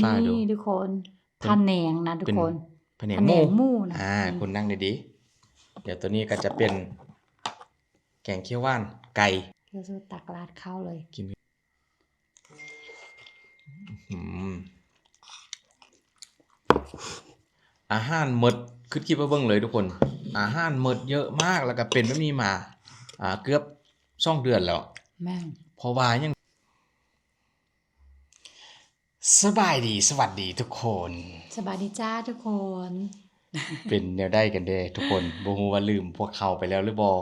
ຟ້າດູ ນີ້ທຸກຄົນ ເປັນ ພະແນງນະທຸກຄົນ ເປັນພະແນງ ພະແນງໝູ ໝູນະ ອ່າ ອືມ ຄົນນັ່ງດີໆ ດຽວໂຕນີ້ກໍຈະເປັນແກງຂຽວຫວານໄກ່ ດຽວຊິຕັກລາດເຂົ້າເລີຍ ກິນ ອືມ ອາຫານໝົດ ຄິດ ຄິດວ່າເບິ່ງເລີຍທຸກຄົນ ອາຫານໝົດເຍອະມາກ ແລ້ວກໍເປັນແບບນີ້ມາ ອ່າ ເກືອບສອງເດືອນແລ້ວ ແມ່ນ ເພາະວ່າຫຍັງ ສະບາຍດີ ສະຫວັດດີທຸກຄົນ ສະບາຍດີຈ້າທຸກຄົນ ເປັນແນວໃດກັນແດ່ທຸກຄົນ ບໍ່ຮູ້ວ່າລືມພວກເຮົາໄປແລ້ວຫຼືບໍ່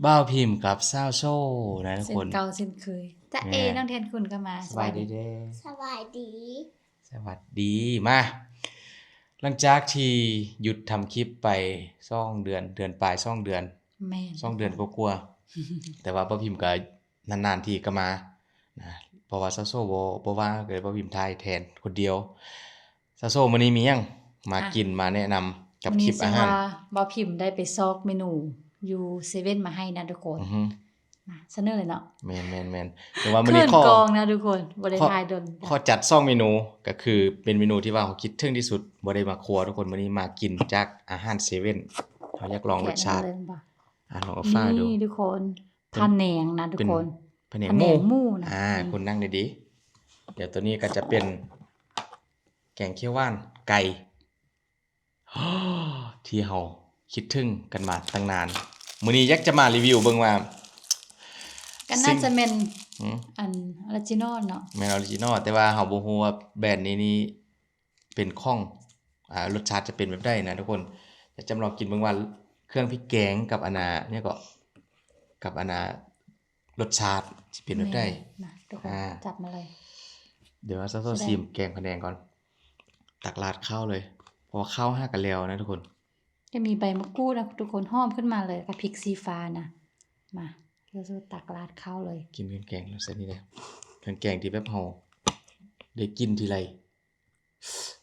ບ່າວພິມກັບສາວໂຊນະທຸກຄົນ ເຊັ່ນເກົ່າເຊັ່ນເຄີຍ ຈາເອ ແມ່ນ ນ້ອງແທນຄຸນກໍມາ ສະບາຍດີເດີ ສະບາຍດີ ສະຫວັດດີ ມາ ຫຼັງຈາກທີ່ຢຸດທຳຄລິບໄປສອງເດືອນ ເດືອນປາຍ ສອງເດືອນ ແມ່ນ ສອງເດືອນກວ່າໆ ແຕ່ວ່າບ່າວພິມກໍ ນານໆທີກໍມານະ ເພາະວ່າສາວໂຊບໍ່ ບໍ່ວ່າງ ກໍເລີຍວ່າພິມຖ່າຍແທນຄົນດຽວ ສາວໂຊ ມື້ນີ້ມີຫຍັງມາ ອ່ະ ກິນ ມາແນະນຳກັບ ມື້ນີ້ ຄລິບອາຫານ ເຊິ່ງວ່າບ່າວພິມໄດ້ໄປຊອກເມນູຢູ່ເຊເວັ່ນມາໃຫ້ນະທຸກຄົນ ອືຮຶ ມາສະເໜີເລີຍເນາະ ແມ່ນໆໆ ແຕ່ວ່າມື້ນີ້ ເຂີນ ຂໍ ກອງນະທຸກຄົນ ບໍ່ໄດ້ ຂໍ ຖ່າຍດົນ ຂໍຈັດສອງເມນູ ກໍຄືເປັນເມນູທີ່ວ່າເຮົາຄິດເຖິງທີ່ສຸດ ບໍ່ໄດ້ມາຄົວທຸກຄົນ ມື້ນີ້ມາກິນຈາກອາຫານເຊເວັ່ນ ເຮົາຢາກລອງລົດຊາດ ແກະນຳເລີຍບໍ່ ອ່າ ລອງເອົາຝາດູ ນີ້ທຸກຄົນ ເປັນ ພະແນງນະທຸກຄົນ ເປັນພະແນງ ພະແນງໝູ ໝູນະ ອ່າ ອືມ ຄົນນັ່ງດີໆ ດຽວໂຕນີ້ກໍຈະເປັນແກງຂຽວຫວານໄກ່ ທີ່ເຮົາຄິດເຖິງກັນມາຕັ້ງນານ ມື້ນີ້ຢາກຈະມາຣີວິວເບິ່ງວ່າ ກໍໜ້າຈະແມ່ນ ຫືມ ອັນອໍຣິຈິນອລເນາະ ແມ່ນອໍຣິຈິນອລ ແຕ່ວ່າເຮົາບໍ່ຮູ້ວ່າແບຣນນີ້ນີ້ ເປັນຂອງ ອ່າ ລົດຊາດຈະເປັນແບບໃດນະທຸກຄົນ ຈະຈຳລອງກິນເບິ່ງວ່າເຄື່ອງພິກແກງກັບອັນນ່າ ຫຍັງເກາະ ກັບອັນນ່າ ລົດຊາດຊິເປັນແບບໃດ ແມ່ນນະທຸກຄົນ ອ່າ ຈັດມາເລີຍ ດຽວວ່າຊາວໂຊ ຊິມແກງພະແນງກ່ອນ ຕັກລາດເຂົ້າເລີຍ ເພາະວ່າເຂົ້າຫາກະແລ້ວນະທຸກຄົນ ຈະມີໃບມະກູດນະທຸກຄົນ ຫອມຂຶ້ນມາເລີຍ ກັບພິກຊີ້ຟ້ານະ ມາ ຊາວໂຊ ຕັກລາດເຂົ້າເລີຍ ກິນເຄື່ອງແກງລະຊາດນີ້ເດ້ ເຄື່ອງແກງທີ່ແບບເຮົາໄດ້ກິນທີໄລ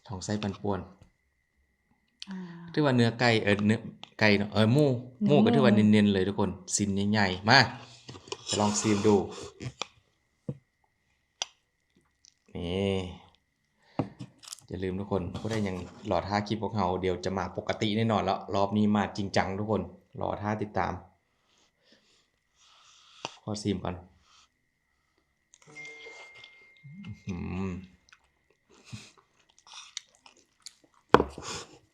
ທ້ອງໄສ້ປັ່ນປ່ວນ ອ່າ ຖືວ່າເນື້ອໄກ່ ເອີ ເນື້ອໄກ່ເນາະ ເອີ ໝູ ໝູ ໝູກໍຖືວ່າເນັ້ນໆເລີຍທຸກຄົນ ຊີ້ນໃຫຍ່ໆ ມາ ຈະລອງຊີມດູ ນີ້ ຢ່າລືມທຸກຄົນ ຜູ້ໃດຍັງລໍຖ້າຄລິບພວກເຮົາ ດຽວຈະມາປົກກະຕິແນ່ນອນແລ້ວ ລອບນີ້ມາຈິງຈັງທຸກຄົນ ລໍຖ້າຕິດຕາມ ຂໍຊີມກ່ອນ. ອືມ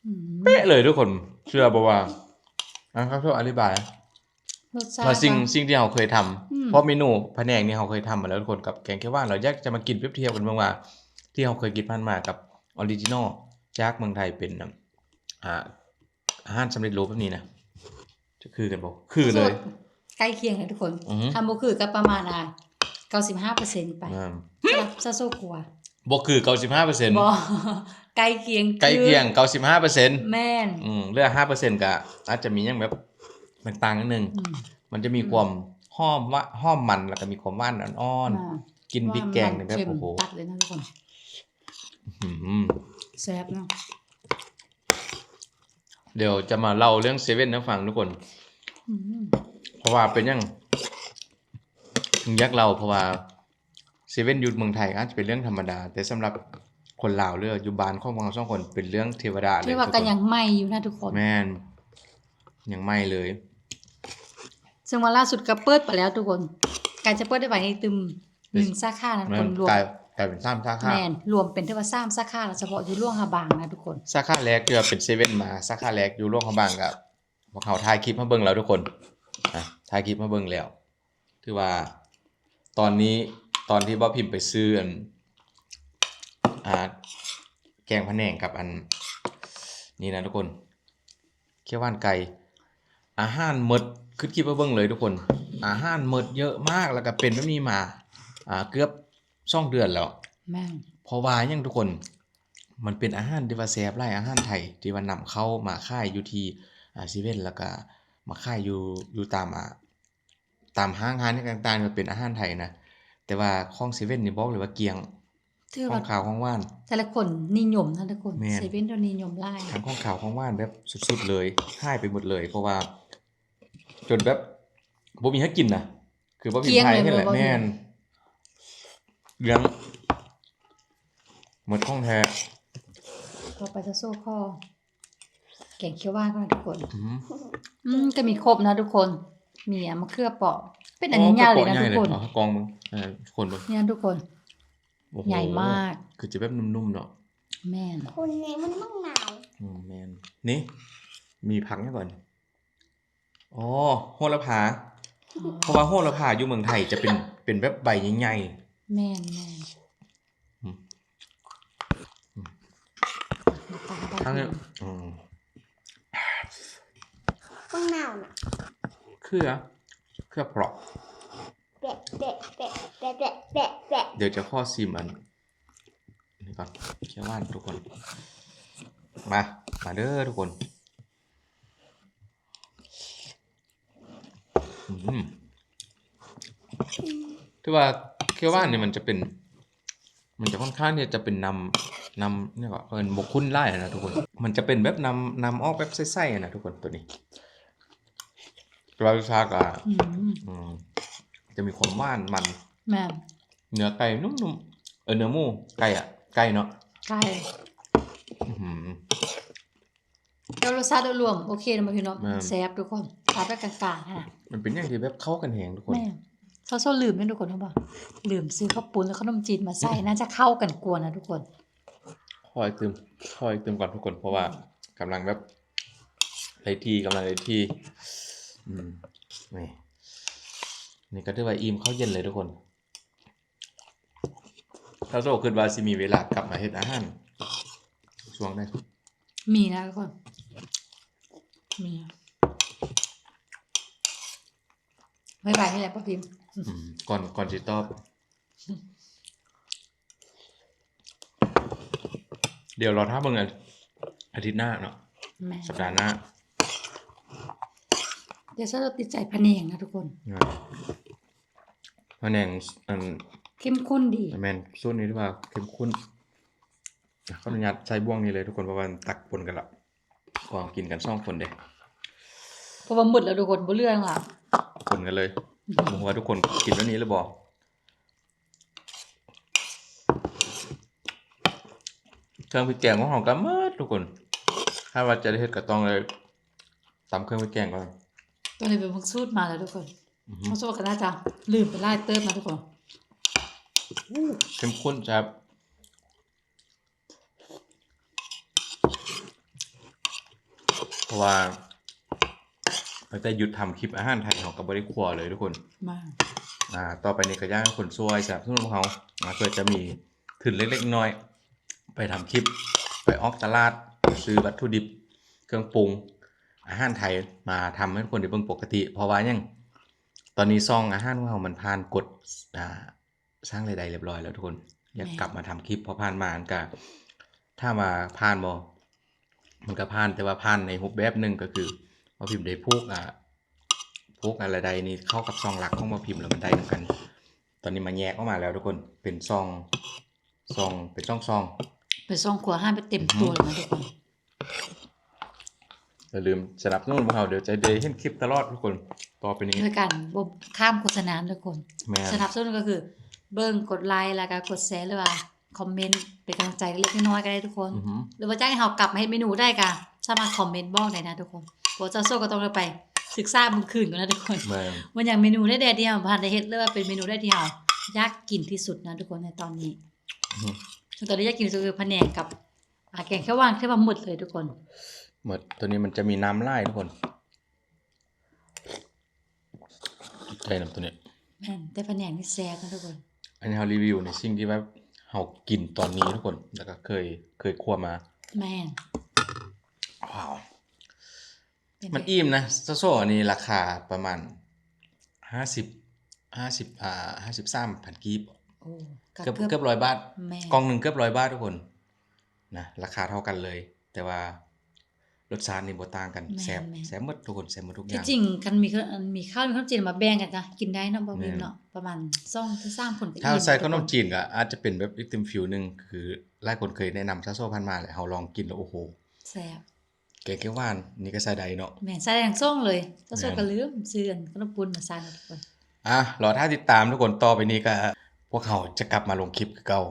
ອືມ ເປະເລີຍທຸກຄົນ ເຊື່ອບໍ່ວ່າ ອ່າ ເຂົາອະທິບາຍ ລົດຊາດ ວ່າສິ່ງ ວ່າ ສິ່ງທີ່ເຮົາເຄີຍທຳ ອືມ ເພາະເມນູພະແນງນີ້ເຮົາເຄີຍທຳມາແລ້ວທຸກຄົນ ກັບແກງຂຽວຫວານ ເຮົາຢາກຈະມາກິນປຽບທຽບກັນເບິ່ງວ່າ ທີ່ເຮົາເຄີຍກິນຜ່ານມາກັບອໍຣິຈິນອລຈາກເມືອງໄທ ເປັນ ອ່າ ອາຫານສຳເລັດຮູບແບບນີ້ນະ ຈະຄືກັນບໍ່? ຄືເລີຍ ໃກ້ຄຽງເລີຍທຸກຄົນ ອືຮຶ ຄັນບໍ່ຄືກໍປະມານ ອ່າ ເກົ້າສິບຫ້າເປີເຊັນໄປ ແມ່ນ ສຳລັບຊາວໂຊຄົວ ບໍ່ຄືເກົ້າສິບຫ້າເປີເຊັນ ບໍ່ ໃກ້ຄຽງ ໃກ້ຄຽງ ຄື ເກົ້າສິບຫ້າເປີເຊັນ ແມ່ນ ອືມ ເຫຼືອຫ້າເປີເຊັນກໍອາດຈະມີຫຍັງແບບແຕກຕ່າງໜ້ອຍໜຶ່ງ ອືມ ມັນຈະມີ ອືມ ຄວາມຫອມ ຫວານ ຫອມມັນ ແລ້ວກໍມີຄວາມຫວານອ່ອນໆ ອ່າ ກິນພິກແກງນີ້ແບບ ໂອ້ໂຫ ຕັດເລີຍນະທຸກຄົນ ອືມ ແຊບເນາະ ດຽວຈະມາເລົ່າເລື່ອງເຊເວັ່ນໃຫ້ຟັງທຸກຄົນ ອືມ ເພາະວ່າເປັນຫຍັງເຖິງຢາກເລົ່າ ເພາະວ່າເຊເວັ່ນຢູ່ເມືອງໄທອາດຈະເປັນເລື່ອງທຳມະດາ ແຕ່ສຳລັບຄົນລາວ ຫຼື ຢູ່ບ້ານຂອງພວກເຮົາສອງຄົນ ເປັນເລື່ອງເທວະດາເລີຍ ຖືວ່າກໍຍັງໃໝ່ຢູ່ນະທຸກຄົນ ແມ່ນ ຍັງໃໝ່ເລີຍ ເຊິ່ງວ່າລ່າສຸດກໍເປີດໄປແລ້ວທຸກຄົນ ໃກ້ຈະເປີດໄດ້ໄວນີ້ຕື່ມ ໜຶ່ງສາຂານະ ແມ່ນ ຄົນລວມ ກາຍ ກາຍເປັນສາມສາຂາ ແມ່ນ ລວມເປັນຖືວ່າສາມສາຂາລະ ສະເພາະຢູ່ຫຼວງພະບາງນະທຸກຄົນ ສາຂາແລກທີ່ວ່າເປັນເຊເວັ່ນມາ ສາຂາແລກຢູ່ຫຼວງພະບາງກໍ ພວກເຮົາຖ່າຍຄລິບມາເບິ່ງແລ້ວທຸກຄົນ ອ່າ ຖ່າຍຄລິບມາເບິ່ງແລ້ວ ຖືວ່າຕອນນີ້ ຕອນທີ່ບ່າວພິມໄປຊື້ອັນ ອ່າ ແກງພະແນງກັບອັນນີ້ນະທຸກຄົນ ຂຽວຫວານໄກ່ ອາຫານໝົດ ຄິດ ຄິດວ່າເບິ່ງເລີຍທຸກຄົນ ອາຫານໝົດເຍອະມາກ ແລ້ວກໍເປັນແບບນີ້ມາ ອ່າ ເກືອບສອງເດືອນແລ້ວ ແມ່ນ ເພາະວ່າຫຍັງທຸກຄົນ ມັນເປັນອາຫານທີ່ວ່າແຊບຫຼາຍ ອາຫານໄທທີ່ວ່ານຳເຂົ້າມາຂາຍຢູ່ທີ່ ອ່າ ເຊເວັ່ນ ແລ້ວກໍມາຂາຍຢູ່ ຢູ່ຕາມ ອ່າ ຕາມຫ້າງຮ້ານຕ່າງໆ ມັນເປັນອາຫານໄທນະ ແຕ່ວ່າຂອງເຊເວັ່ນນີ້ບອກເລີຍວ່າກ້ຽງ ຖືວ່າຂອງຄາວຂອງຫວານ ແຕ່ລະຄົນນິຍົມນະທຸກຄົນ ແມ່ນ ເຊເວັ່ນໂດນນິຍົມຫຼາຍ ທັງຂອງຄາວຂອງຫວານແບບສຸດໆເລີຍ ຫາຍໄປໝົດເລີຍ ເພາະວ່າຈົນແບບບໍ່ມີໃຫ້ກິນນະ ຄືບໍ່ມີໃຫ້ເຫັນແຫຼະ ແມ່ນ ເລື່ອງ ໝົດຂອງແທ້. ຕໍ່ໄປຈະໂຊຂໍແກງຂຽວຫວານກ່ອນນະທຸກຄົນ. ອືມ ອືມ ກໍມີຄົບນະທຸກຄົນ. ມີ ອາ ມະເຂືອເປາະ ເປັນອັນໃຫຍ່ໆເລີຍນະທຸກຄົນ. ເອົາໃຫ້ກ້ອງເບິ່ງ ເອີ ທຸກຄົນເບິ່ງ ນີ້ນະທຸກຄົນ. ໂອ້ໂຫ ໃຫຍ່ມາກ ຄືຈະແບບນຸ້ມໆເນາະ. ແມ່ນ ຄົນນີ້ມັນມັກໜາວ. ອືມ ແມ່ນ. ນີ້ມີຜັກຫຍັງກ່ອນ? ອໍ ໂຫລະພາ. ອໍ ເພາະວ່າໂຫລະພາຢູ່ເມືອງໄທຈະເປັນ ເປັນແບບໃບໃຫຍ່ໆ. ແມ່ນໆ. ອືມ ອືມ ທາງນີ້ ອືມ ມັກໜາວນະ ເຂືອ ເຂືອເປາະ. ແປະ ແປະ ແປະ ແປະ ແປະ ແປະ ແປະ. ດຽວຈະຂໍຊີມອັນນີ້ກ່ອນ ຂຽວຫວານທຸກຄົນ. ມາ ມາເດີທຸກຄົນ. ອືມ ຖືວ່າຂຽວຫວານນີ້ມັນຈະເປັນ ມັນຈະຄ່ອນຂ້າງທີ່ຈະເປັນນ້ຳ ນ້ຳ ຫຍັງເກາະ ເອີ້ນບໍ່ຂຸ້ນຫຼາຍນະທຸກຄົນ. ມັນຈະເປັນແບບນ້ຳ ນ້ຳອອກແບບໃສໆນະທຸກຄົນ ໂຕນີ້. ແຕ່ວ່າລົດຊາດກໍ ອືມ ອືມ ຈະມີຄວາມຫວານມັນ. ແມ່ນ ເນື້ອໄກ່ນຸ້ມໆ ເອີ ເນື້ອໝູ ໄກ່ອະ ໄກ່ເນາະ ໄກ່. ອືມ ແລ້ວລົດຊາດໂດຍລວມໂອເຄນະ ພີ່ນ້ອງ. ແມ່ນ ແຊບທຸກຄົນ ຊາດແບບກາງໆຫັ້ນນະ. ມັນເປັນຫຍັງທີ່ແບບເຂົ້າກັນແຮງທຸກຄົນ. ແມ່ນ ຊາວໂຊລືມແມ່ນທຸກຄົນ ເຮົາວ່າລືມຊື້ເຂົ້າປຸ້ນ ແລ້ວຂະໜົມຈີນມາໃສ່ ໜ້າຈະເຂົ້າກັນກວ່ານະທຸກຄົນ. ຂໍໄອຕິມ ຂໍໄອຕິມກ່ອນທຸກຄົນ ເພາະວ່າ ອືມ ກຳລັງແບບໄດ້ທີ່ ກຳລັງໄດ້ທີ່. ອືມ ນີ້ ນີ້ກໍຖືວ່າອີ່ມເຂົ້າເຢັນເລີຍທຸກຄົນ. ຊາວໂຊຄິດວ່າຊິມີເວລາກັບມາເຮັດອາຫານຊ່ວງໃດ? ມີນະທຸກຄົນ ມີ. ບາຍບາຍນີ້ແຫຼະປ້າພິມ. ອືມ ກ່ອນ ກ່ອນຊິຕອບ ດຽວລໍຖ້າເບິ່ງອາ ອາທິດໜ້າເນາະ. ແມ່ນ ສັບດາໜ້າ. ດຽວຊາວໂຊຕິດໃຈພະແນງນະທຸກຄົນ. ພະແນງອັນເຂັ້ມຂຸ້ນດີ. ແມ່ນ ສູດນີ້ຖືວ່າເຂັ້ມຂຸ້ນ. ຂໍອະນຸຍາດໃສ່ບ່ວງນີ້ເລີຍທຸກຄົນ ເພາະວ່າມັນຕັກປົນກັນລະ ກອງກິນກັນສອງຄົນເດ້. ເພາະວ່າໝົດແລ້ວທຸກຄົນ ບໍ່ເຫຼືອຫຍັງລະ ປົນກັນເລີຍ. ອືມ ບໍ່ຮູ້ວ່າທຸກຄົນກິນແບບນີ້ຫຼືບໍ່. ເຄື່ອງພິກແກງຂອງເຮົາກໍໝົດທຸກຄົນ. ຖ້າວ່າຈະໄດ້ເຮັດກໍຕ້ອງໄດ້ຕຳເຄື່ອງພິກແກງກ່ອນ. ຕອນນີ້ໄປເບິ່ງສູດມາແລ້ວທຸກຄົນ. ອືຮຶ ເຮົາສູດກໍໜ້າຈະລືມໄປຫຼາຍເຕີບນະທຸກຄົນ. ເຂັ້ມຂຸ້ນແຊບ. ເພາະວ່າຕັ້ງແຕ່ຢຸດທຳຄລິບອາຫານໄທ ເຮົາກໍບໍ່ໄດ້ຄົວເລີຍທຸກຄົນ. ມາ ອ່າ ຕໍ່ໄປນີ້ກໍຢາກໃຫ້ຄົນຊ່ວຍສະໜັບສະໜູນພວກເຮົາ ອ່າ ເພື່ອຈະມີທຶນເລັກໆນ້ອຍໆ ໄປທຳຄລິບ ໄປອອກຕະຫຼາດ ຊື້ວັດຖຸດິບ ເຄື່ອງປຸງອາຫານໄທ ມາທຳໃຫ້ທຸກຄົນໄດ້ເບິ່ງປົກກະຕິ. ເພາະວ່າຫຍັງ? ຕອນນີ້ຊ່ອງອາຫານຂອງເຮົາມັນຜ່ານກົດ ອ່າ ສ້າງລາຍໄດ້ຮຽບຮ້ອຍແລ້ວທຸກຄົນ. ຢາກ ແມ່ນ ກັບມາທຳຄລິບ ເພາະຜ່ານມາມັນກະ ຖາມວ່າຜ່ານບໍ່? ມັນກະຜ່ານ ແຕ່ວ່າຜ່ານໃນຮູບແບບໜຶ່ງ ກໍຄືວ່າພິມໄດ້ຜູກ ອ່າ ຜູກ ອ່າ ລາຍໄດ້ນີ້ເຂົ້າກັບຊ່ອງຫຼັກຂອງວ່າພິມ ແລ້ວມັນໄດ້ນຳກັນ. ຕອນນີ້ມາແຍກອອກມາແລ້ວທຸກຄົນ ເປັນຊ່ອງ ຊ່ອງ ເປັນຊ່ອງໆ ເປັນຊ່ອງຄົວອາຫານແບບເຕັມ ອືຮຶ ຕົວເລີຍນະທຸກຄົນ. ຢ່າລືມສະໜັບສະໜູນພວກເຮົາ ດຽວຈະໄດ້ເຫັນຄລິບຕະຫຼອດທຸກຄົນ ຕໍ່ໄປນີ້ ໂດຍການບໍ່ຂ້າມໂຄສະນາທຸກຄົນ. ແມ່ນ ສະໜັບສະໜູນກໍຄືເບິ່ງ ກົດໄລ ແລ້ວກໍກົດແຊ ຫຼືວ່າຄອມເມັນເປັນກຳລັງໃຈເລັກໆນ້ອຍໆກໍໄດ້ທຸກຄົນ. ອືຮຶ ຫຼືວ່າຢາກໃຫ້ເຮົາກັບມາເຮັດເມນູໃດກໍສາມາດຄອມເມັນບອກໄດ້ນະທຸກຄົນ ເພາະວ່າຊາວໂຊກໍຕ້ອງໄດ້ໄປສຶກສາເບິ່ງຄືນກ່ອນນະທຸກຄົນ. ແມ່ນ ວ່າຫຍັງເມນູໃດແດ່ທີ່ເຮົາບໍ່ທັນໄດ້ເຮັດ ຫຼືວ່າເປັນເມນູໃດທີ່ເຮົາຢາກກິນທີ່ສຸດນະທຸກຄົນໃນຕອນນີ້. ອືຮຶ ແຕ່ຕອນນີ້ຢາກກິນທີ່ສຸດຄືພະແນງກັບ ອ່າ ແກງຂຽວຫວານ ຄືວ່າໝົດເລີຍທຸກຄົນ. ໝົດ ຕົວນີ້ມັນຈະມີນ້ຳຫຼາຍທຸກຄົນ ໃຈນຳຕົວນີ້. ແມ່ນ ແຕ່ພະແນງນີ້ແຊບນະທຸກຄົນ. ອັນນີ້ເຮົາຣີວິວໃນສິ່ງທີ່ແບບເຮົາກິນຕອນນີ້ທຸກຄົນ ແລ້ວກໍເຄີຍ ເຄີຍຄົວມາ. ແມ່ນ ວ້າວ ມັນອີ່ມນະ ຊາວໂຊ. ອັນນີ້ລາຄາປະມານຫ້າສິບ ຫ້າສິບ ອ່າ ຫ້າສິບສາມພັນກີບ. ໂອ້ ເກືອບ ເກືອບ ເກືອບຮ້ອຍບາດ. ແມ່ນ ກ່ອງໜຶ່ງເກືອບຮ້ອຍບາດທຸກຄົນນະ ລາຄາເທົ່າກັນເລີຍ ແຕ່ວ່າລົດຊາດນີ້ບໍ່ຕ່າງກັນ. ແມ່ນ ແຊບ ແມ່ນ ແຊບໝົດທຸກຄົນ ແຊບໝົດທຸກຢ່າງ. ທີ່ຈິງຄັນມີ ມີເຂົ້າ ມີຂະໜົມຈີນມາແບ່ງກັນກະກິນໄດ້ເນາະ ບໍ່ມີເນາະ. ແມ່ນ ປະມານສອງເຖິງສາມຄົນກໍອີ່ມ. ຖ້າໃສ່ຂະໜົມຈີນກໍອາດຈະເປັນແບບອີກຕື່ມຟີລໜຶ່ງ ຄືຫຼາຍຄົນເຄີຍແນະນຳຊາວໂຊຜ່ານມາແລ້ວ ເຮົາລອງກິນແລ້ວ ໂອ້ໂຫ ແຊບ. ແກງຂຽວຫວານນີ້ກໍໃສ່ໄດ້ເນາະ. ແມ່ນ ໃສ່ໄດ້ທັງສອງເລີຍ. ຊາວໂຊ ແມ່ນ ກໍລືມຊື້ອັນຂະໜົມປຸ້ນມາໃສ່ນະທຸກຄົນ. ອ່ະ ລໍຖ້າຕິດຕາມທຸກຄົນ ຕໍ່ໄປນີ້ກໍພວກເຮົາຈະກັບມາລົງຄລິບຄືເກົ່າ.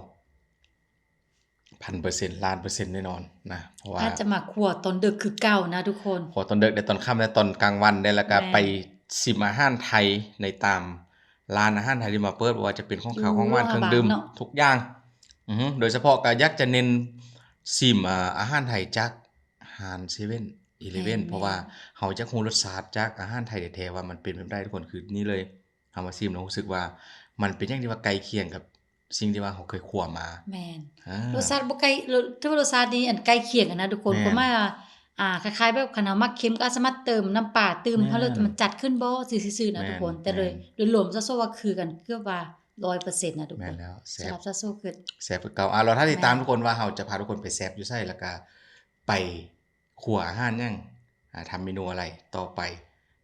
ພັນເປີເຊັນ ລ້ານເປີເຊັນແນ່ນອນນະ ເພາະວ່າ ອາດຈະມາຄົວຕອນເດິກຄືເກົ່ານະທຸກຄົນ ຄົວຕອນເດິກໄດ້ ຕອນຄ່ຳ ແລະ ຕອນກາງວັນໄດ້ ແລ້ວກໍ ແມ່ນ ໄປຊິມອາຫານໄທໃນຕາມຮ້ານອາຫານໄທທີ່ມາເປີດ ບໍ່ວ່າຈະເປັນຂອງຄາວ ຂອງຫວານ ເຄື່ອງດື່ມ ທຸກຢ່າງ ອືຮຶ ໂດຍສະເພາະກໍຢາກຈະເນັ້ນຊິມ ອາ ອາຫານໄທຈາກຮ້ານເຊເວັ່ນອີເລເວັ່ນ ແມ່ນໆ ເພາະວ່າເຮົາຢາກຮູ້ລົດຊາດຈາກອາຫານໄທແທ້ໆ ວ່າມັນເປັນແບບໃດທຸກຄົນ ຄືນີ້ເລີຍ ເຮົາມາຊິມແລ້ວຮູ້ສຶກວ່າມັນເປັນຫຍັງທີ່ວ່າໃກ້ຄຽງກັບສິ່ງທີ່ວ່າເຮົາເຄີຍຄົວມາ ແມ່ນ ອາ ລົດຊາດບໍ່ໃກ້ ຖືວ່າລົດຊາດນີ້ອັນໃກ້ຄຽງກັນນະທຸກຄົນ ແມ່ນ ປະມານວ່າ ອາ ຄ້າຍໆແບບຄັນເຮົາມັກເຄັມກໍອາດສາມາດເຕີມນ້ຳປາຕື່ມ ເຮົາເລີຍມັນຈັດຂຶ້ນບໍ່ ຊື່ໆນະທຸກຄົນ ແຕ່ໂດຍລວມຊາວໂຊວ່າຄືກັນເກືອບວ່າຮ້ອຍເປີເຊັນນະທຸກຄົນ ແມ່ນແລ້ວ ສຳລັບຊາວໂຊຄືແຊບຄືເກົ່າ ອາ ລໍຖ້າຕິດຕາມທຸກຄົນວ່າເຮົາຈະພາທຸກຄົນໄປແຊບຢູ່ໃສ ແລ້ວກໍໄປຄົວອາຫານຫຍັງ ອາ ທຳເມນູອະໄລຕໍ່ໄປ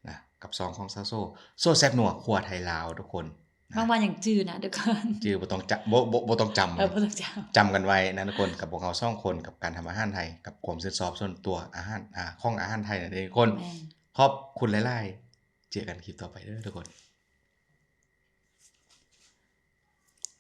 ນະ ກັບຊ່ອງຂອງຊາວໂຊ ໂຊແຊບນົວຄົວໄທລາວທຸກຄົນ ຫວັງວ່າຍັງຈື່ນະທຸກຄົນ ຈື່ ບໍ່ຕ້ອງຈຳ ບໍ່ ບໍ່ ບໍ່ຕ້ອງຈຳ ເອີ ບໍ່ຕ້ອງຈຳ ຈຳກັນໄວ້ນະທຸກຄົນ ກັບພວກເຮົາສອງຄົນ ກັບການທຳອາຫານໄທ ກັບຄວາມຊື່ນຊອບສ່ວນຕົວອາຫານ ອາ ຂອງອາຫານໄທນັ້ນເອງທຸກຄົນ ແມ່ນ ຂອບຄຸນຫຼາຍໆ ເຈີກັນຄລິບຕໍ່ໄປເດີທຸກຄົນ.